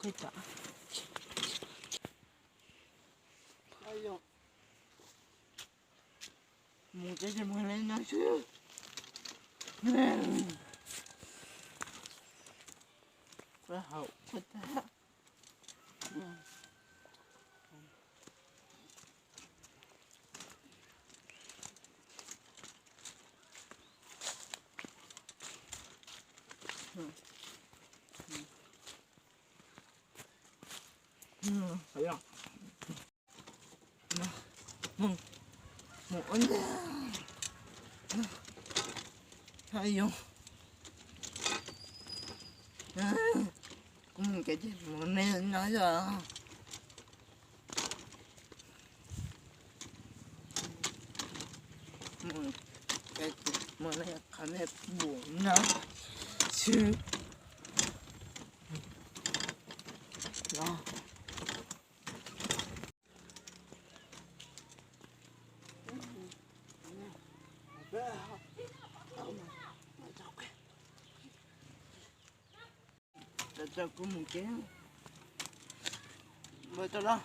Mus tsev ces mus li no xwb. Kua haum kua tag. Kuv mus kev ces mus li no yog. Mus li qhov nej pum no xwb. Tau kuv mus kev. Mus tau los.